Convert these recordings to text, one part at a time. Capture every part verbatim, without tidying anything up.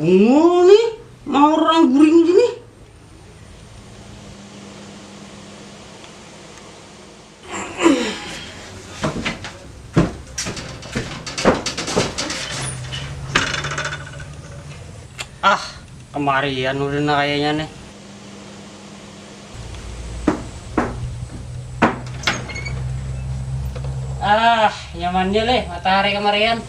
Oh, nih, mau orang guring gini. Ah, kemarian udah nah kayaknya nih. Ah, nyamannya leh matahari kemarian.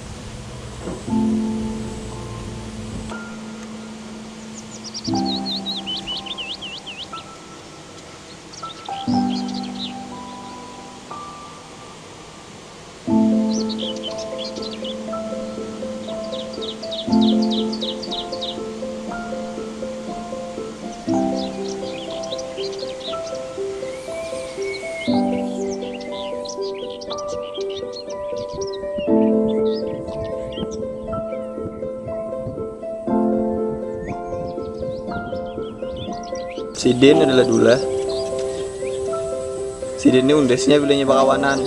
Sidin adalah Dullah. Sidin ni undasnya bilanya bakawanan.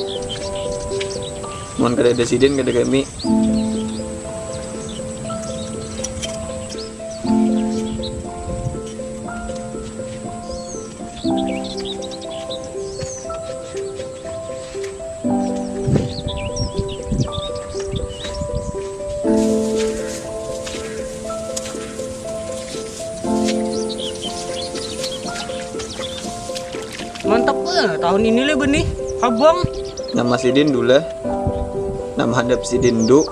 Mun kada ada sidin, kada kami. Mantap eh, tahun ini le benih habang. Nama sidin Dullah. Nama handap sidin Du.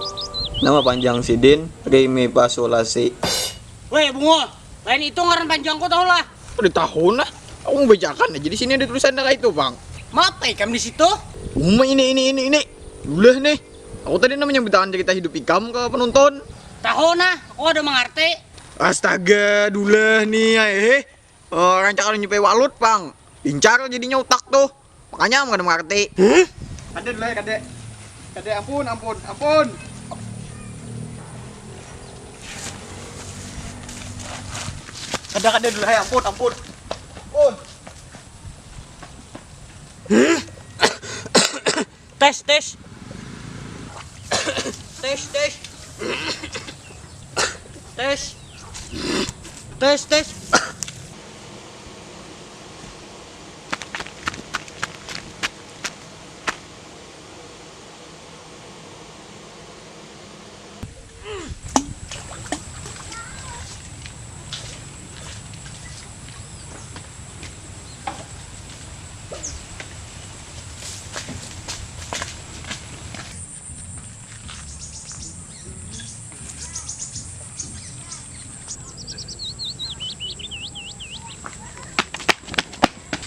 Nama panjang sidin Rimi Pasulasi. Weh bungo, lain itu ngaran panjangku tahu lah. Udah tahun lah. Aku mau bacakan aja di sini ada tulisan kayak itu bang. Maaf ikam di situ. Uma ini ini ini ini Dullah nih. Aku tadi namanya bentakan cerita hidup ikam ke penonton. Tahu nah, aku ada mengerti. Astaga, Dullah nih, eh, eh, rancak ada nyupai walut, pang. Pincar jadinya utak tuh. Makanya aku kada mengerti. Hah? Kada Dullah, kada. Kada, ampun, ampun, ampun. Kada, kada Dullah, ampun, ampun. Ampun. Tes, tes. Tes, tes. Tes. Tes, tes.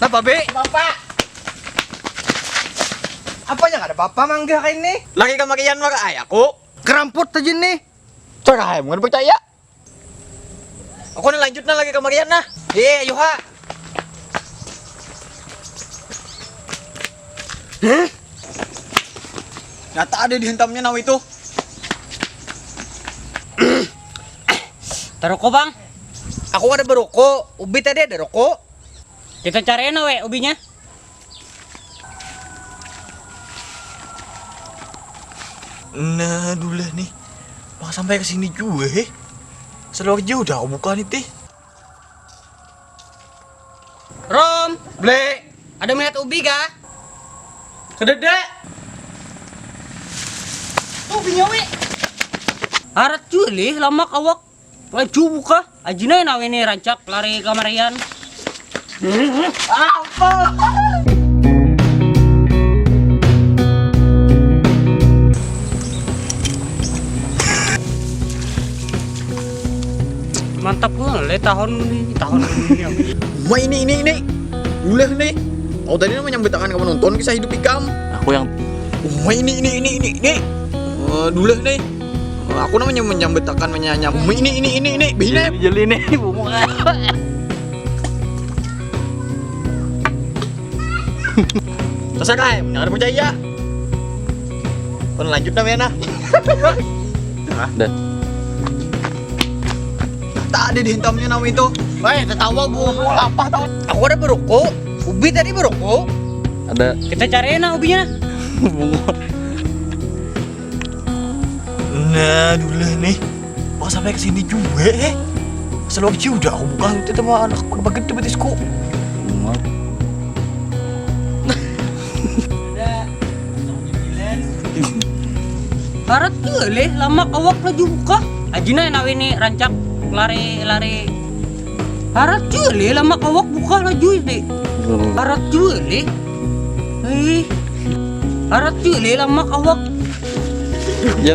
Napa, Bi? Bapak. Apanya kada apa-apa manggah kaini? Lagi kamarian wara ai aku. Keramput aja nih. Cara ai mun percaya. Aku ni lanjut nah lagi kamarian nah. Iya, yuha. Nyata ada dihentamnya nawi tuh. Taroko bang. Aku ada beroko, ubi tadi ada roko. Kita cariin we ubinya. Nah, Dullah nih. Pang sampai ke sini juga, heh. Selawar jauh dah aku buka nih, tih. Rom, Ble. Ada melihat ubi kah? Kedede. Tuh ubinya, we. Harat jua lih lamak awak. Laju buka, ajinai nawi ni rancak lari kamarian. Mantap pun le tahun ini, tahun ini. Wah, ini, ini, ini. Ulah nih. Aku tadi namanya betakan kamu nonton kisah hidup ikam. Aku yang Wah, ini, ini, ini, ini, ini. Eh, Dullah nih. Aku namanya menyambetakan menyanyam. Ini, ini, ini, ini, bihina. Jeli, jeli nih, bungo. Terserah, jangan percaya. Pun lanjut namanya nah. Ah, dah. Tak ada dihentamnya nama itu. Weh, tertawa bungo apa tau? Aku ada beroko. Ubi tadi beroko. Ada. Kita cari nah ubinya. Bungo. Nah, Dullah nih. Kok sampai ke sini juga eh? Selok juga aku buka itu sama anak bagede betisku. Harat juga leh lamak awak laju buka. Ajina nawi ni rancak lari lari. Harat juga leh lamak awak buka laju ini. Harat juga leh. Eh. Harat juga leh lamak awak. Ya.